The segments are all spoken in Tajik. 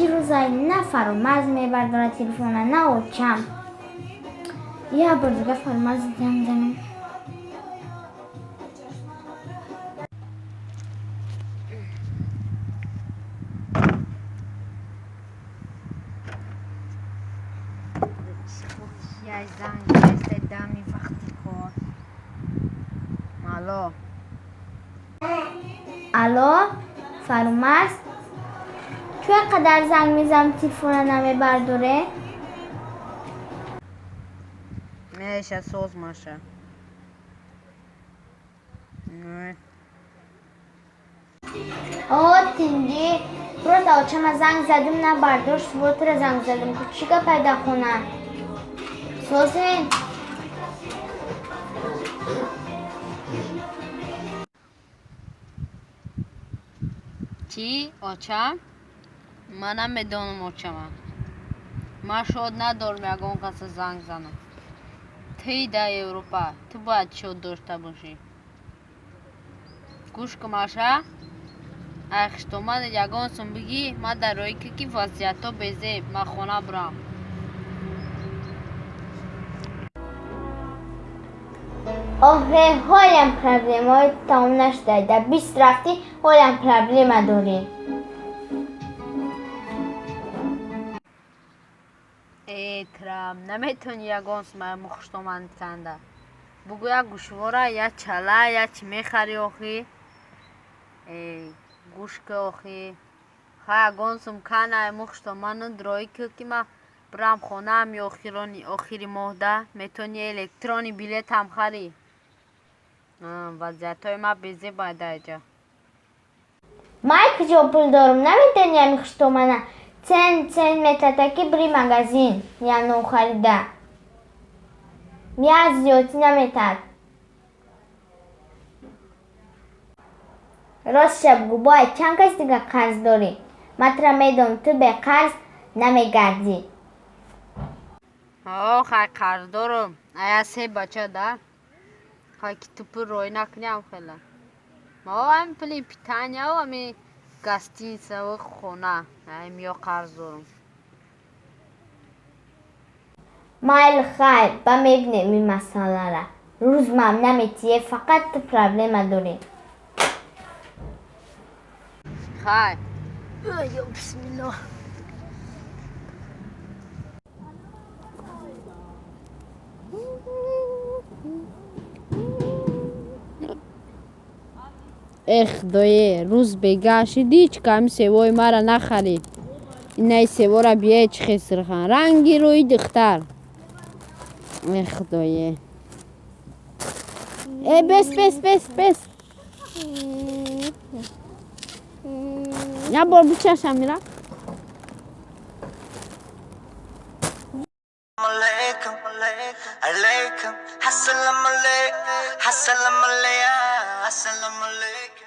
Чӣ рӯзай на Фаромарз мебардорад телефона, на очам. Я бор дига Фаромарз занг занам. Алло. Алло, Фаромарз? Чӣ қадар занг мезанам, телефона намебардоре? Меша соз маша. О, тинҷӣ. Просто очама занг задим, набардошт, вотра занг задим. Чӣ гапай дар хона? Созен? Чӣ, очам? Ман намедонам очама. Ман шод надорам ягон каса занг занам. Ту дар Европа, ту бояд шод дошта бошӣ. Гӯш кун, Маша. Ай хиштомад ягон сум бигӣ, ман дар роҳи ки ки вазъиятҳо безеб, ман хона бурам. Оҳе, ҳолям проблемаҳои тамом нашуда. Дар 20 рафтӣ, ҳолям проблема дорӣ. Э, трам, наметавонӣ ягон сум ай мухуштоманд канда. Бугӯ як гӯшвора, як чала, як чӣ мехарӣ охӣ? Э, гӯш ки охӣ. Ха ягон сум кан ай мухуштоману дроӣ ки ки ман бирам хонаам ё охири моҳда метавонӣ электронӣ билетам харӣ. Вазъиятҳои ман безеб ай дар инҷа. Ман куҷо пул дорам? Наметавонӣ ами хуштомана цен цен метатаки бири магазин я нохарида. Я зиёдтӣ наметад. Ростша бугӯ, бояд чанд кас дига қарз дорӣ? Ман тура медонам, ту беқарз намегардӣ. Ох, ай қарз дорам. Ая се бача да. Хай ки ту пул рой накуням хела. Мо ами пули питанияу ами гостиницаву хона. Ай миё қарз дорам. Майли, хайр, ба мебинем ин масъалара. Рӯз мам наметие, фақат ту проблема дорӣ. Хай. Ё бисмиллоҳ. Эх, дое, рӯз бега шидӣ, чӣ ками севои мара нахарӣ. Инаи севора бие чӣ хесирхан. Ранги рӯи духтар. Эх, дое. Э, бес, бес, бес, бес. Я бор бичашам мира. Алейкум, алейкум, ассалам алейкум, ассалам алейкум, ассалам алейкум.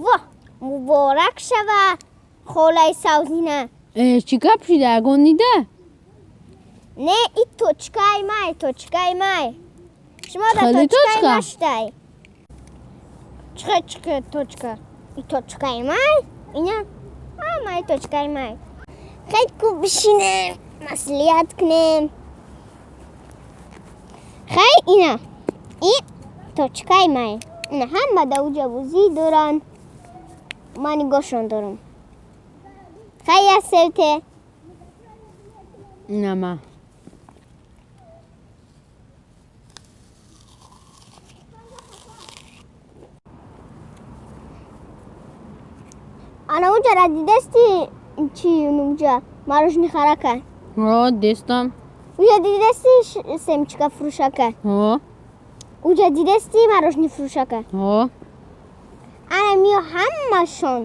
Воҳ, муборак шава, холаи Савзина. Э, чӣ гап шида, ягон нида? Не, и точкаи май, точкаи май. Шумо дар Хеле точкаи точка? ма шудай. Чиқа, чиқа, точка? И точкаи май? Ина, ҳамаи точкаи май. Хеле ку бишинем, маслиҳат кунем. Хай, ина, и точкаи май. Ина ҳама дар уҷа бозӣ доранд. Ман нигоҳшон дорам. Хай я севте. Нама. Ана унҷа ра дидасти чи унҷа мороженое харака? Ҳо, дистам. Уҷа дидасти семечка фурӯшака? Ҳо. Уҷа дидасти мороженое фурӯшака? Ҳо. Ана миё ҳамашон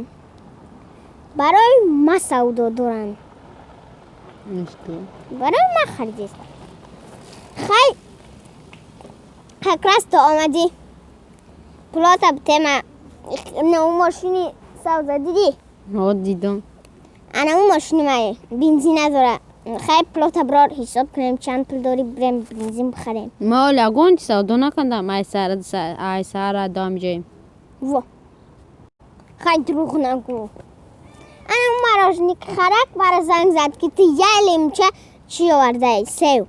барои ма савдо доранд. Барои ма харидест. Хай, как раз то омадӣ. Пулота битема на у мошини савдо дидӣ? Ҳо, дидам. Ана у мошини мае бензин надора. Хай пулота бирор ҳисоб кунем чанд пул дорӣ, бирем бензин бихарем. Ма ҳоло ягон чи савдо накардам, ай саҳара дам ҷоем. Во. Хай дурӯғ нагӯ. Ана у мороженое харак мара занг зад ки ту я лимча чӣ овардаи? Сев.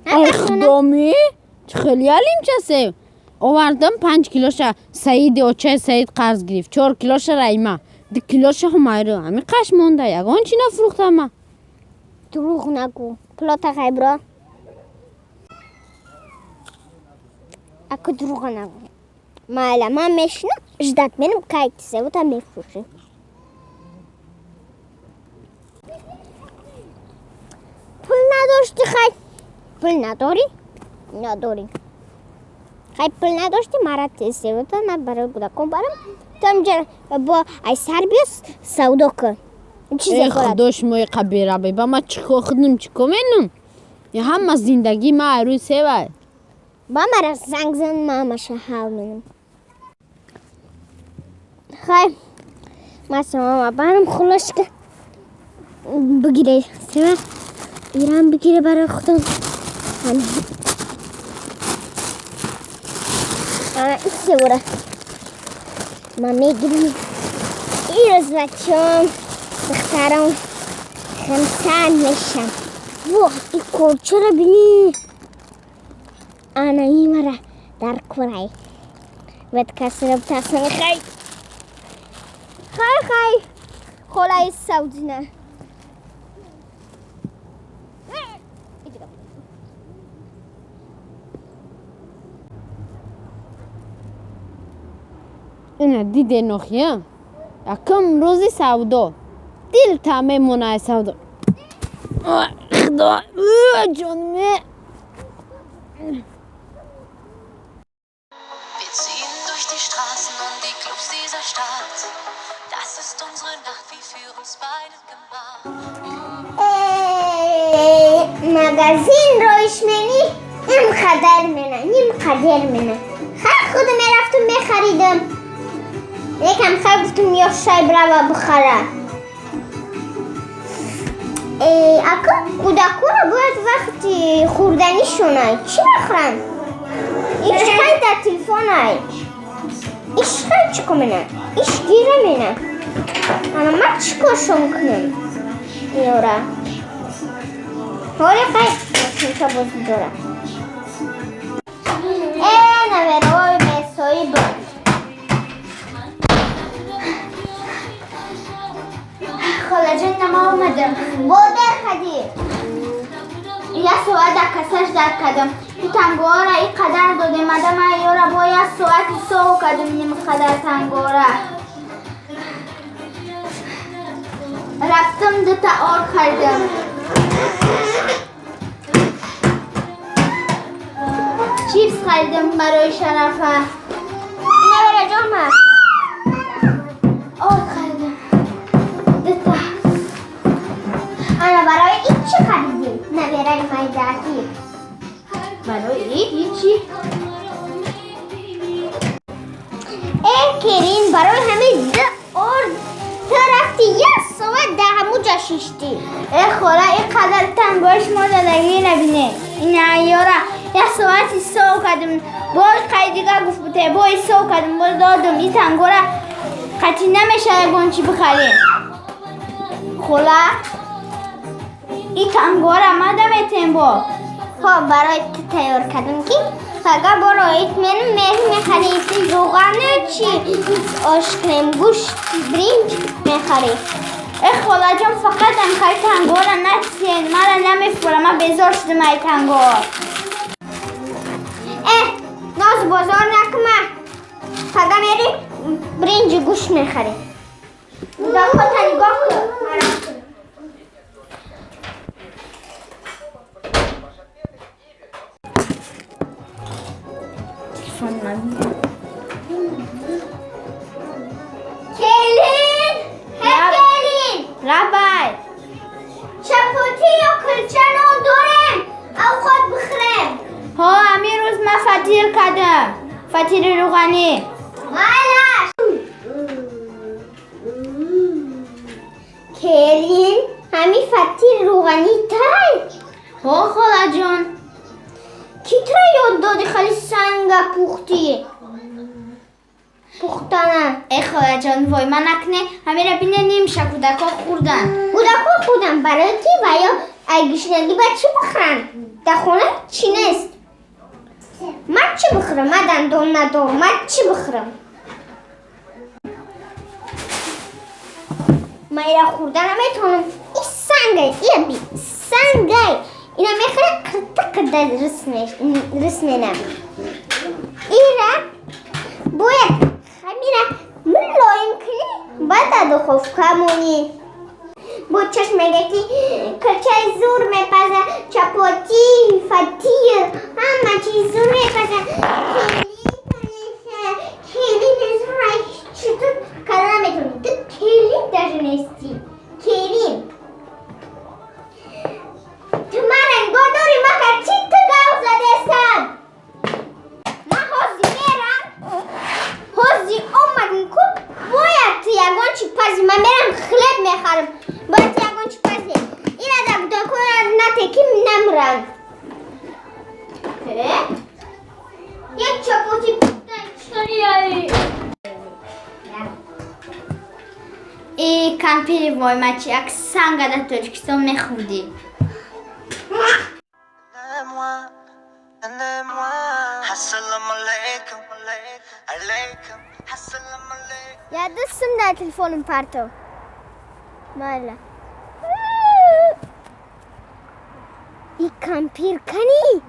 Ай худоми, чӣ хеле я лимча сев? Овардам 5 килоша Саиди очаи Саид қарз гирифт, 4 килоша Раима, 2 килоша Ҳумайро. Ҳамин қаш монда, ягон чи нафурӯхтама. Дурӯғ нагӯ. Пулота хай биро. Аку дурӯға нагӯ. Майла, ман мешинам, ждать менам, кай ти севота мефурӯшӣ. Пул надошти хай? Пул надорӣ? Надорӣ. Хай пул надошти, мара севота ман барои кӯдакон барам. Ту ҳамҷа бо ай сар биё савдо кун. Чизе хӯрад. Худо шумои қабира беба, ман чӣ кор худам чӣ кор менам? Ҳама зиндагии ман ай рӯи севай. Ба мара занг зан, ман ҳамаша ҳал менам. Хай, ман савама барам хулошка бигире сева. Ирам бигире барои худам. Ана ин севора ман мегирам. Ирӯз бачаам духтарам хамсар мешам. Воҳ, ин корчаро бинӣ. Ана ин мара дар курай. Баъд касеро битарсонӣ. Хай хай хай, холаи савдина. Ина диде нохия? Якум рӯзи савдо. Дил та мемона ай савдо. Худо, ҷонме. Wir ziehen durch die Straßen und die Clubs dieser Stadt. Das ist unsere Nacht, wie für uns beide gemacht. Магазин роиш мени, ним қадар мена, ним қадар мена. Хай худ мерафтум мехаридам. Якам хай гуфтум ё шай брава бихара. Ака кӯдаконро бояд вақти хӯрданишонай чӣ мехӯранд? Иш хай дар телефонай. Иш хай чӣ кор мена? Иш гира мена. Ана ман чӣ коршон кунам? Ёра. Ҳоле хай мошинча бозӣ дора. Наверои месоиб. Холаҷон, нама омадам. Бодер хадӣ. Як соат дар кассаш дар кардам. Ин тангоҳоро ин қадар додем, адама ёра бо як соат ҳисоб кардам ним қадар тангоҳора. Рафтам дута ор харидам. Чипс харидам барои Шарафа. Навера ҷома. Ор харидам. Дута. Ана барои ин чӣ харидӣ? Навераи майдаки. Барои ин ҳичи. Керин, барои ҳамин ду орд ту рафти як соат дар ҳамуҷа шиштӣ. Хола, ин қадар тангоҳи шумо додагӣ набине. Ина ёра як соат ҳисоб кардам. Боз қай дигар гуфт буте, боз ҳисоб кардам, боз додам. Ин тангоҳра қатъӣ намешавад ягон чӣ бихарем. Хола, ин тангоҳра ман наметем бо. Хо, барои ту тайёр кардам ки фақат боро ит менам меҳр мехарӣ, ит равғану чи ош кунем, гӯшт, биринҷ мехарӣ. Э холаҷон, фақат амхай тангора натиен, мара намефурам, ман безор шудам ай танго. Э, ноз бозор накума. Пага мери бринҷи гӯшт мехарӣ. Кӯдакҳота нигоҳ кун. Келин! Ҳе келин! Лабай! Чапотӣ ё кулча нон дорем? Авқот бихӯрем. Ҳо, ҳамин рӯз ман фатир кардам. Фатири рӯғанӣ. Майлаш! Келин, ҳамин фатири рӯғанӣ тай? Ҳо, холаҷон. Кӣ туро ёд доди хали санга пухтӣ? Пухтана. Э холаҷон, вой ман накне, ҳамира бине нимша кӯдакҳо хӯрдан. Кӯдакҳо хӯрдан барои ки ва ё ай гушнагӣ ба чӣ бихӯранд? Дар хона чӣ нест? Ман чӣ бихӯрам? Ман дандон надорам. Ман чӣ бихӯрам? Ман ира хӯрда наметавонам. И сангай, ия би сангай. Ина мехӯра қирта қирда рис менам. Ира бояд хамира мулоим кунӣ, баъд дар духовка монӣ. Бо чашм мега ки кулчаи зур мепаза, чапотӣ, фатир, ҳама чиз зур мепаза. Келин зур читу карда наметавонӣ. Ту келин даже нестӣ. Келин. Ту мара нигоҳ дорӣ, магар чӣ ту гап задестам? Ман ҳозир мерам, ҳозир омадем ку, бояд ту ягон чӣ пазӣ. Ман мерам хлеб мехарам, бояд ту ягон чӣ пазӣ. Ира дар кӯдакҳоро нате ки намуранд. Як чапотӣ пухта Э кампири воймачи, як санга дар Тоҷикистон мехӯрдӣ. Я дастам дар телефонам партов. Майла. И кампир кани?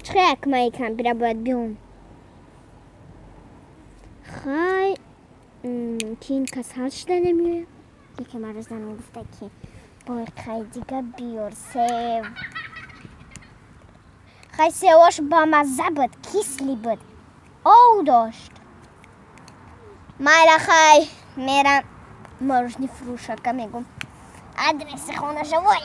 Чӣ як ман и кампира бояд биём? Хай, ки ин касал шуда намеояд? Яке маро зан мегуфта ки бой қайдига биёр сев. Хай севош бамазза буд, кислый буд. Ов дошт. Майла хай, мерам мороженое фурӯшака мегум. Адреси хонаша вой.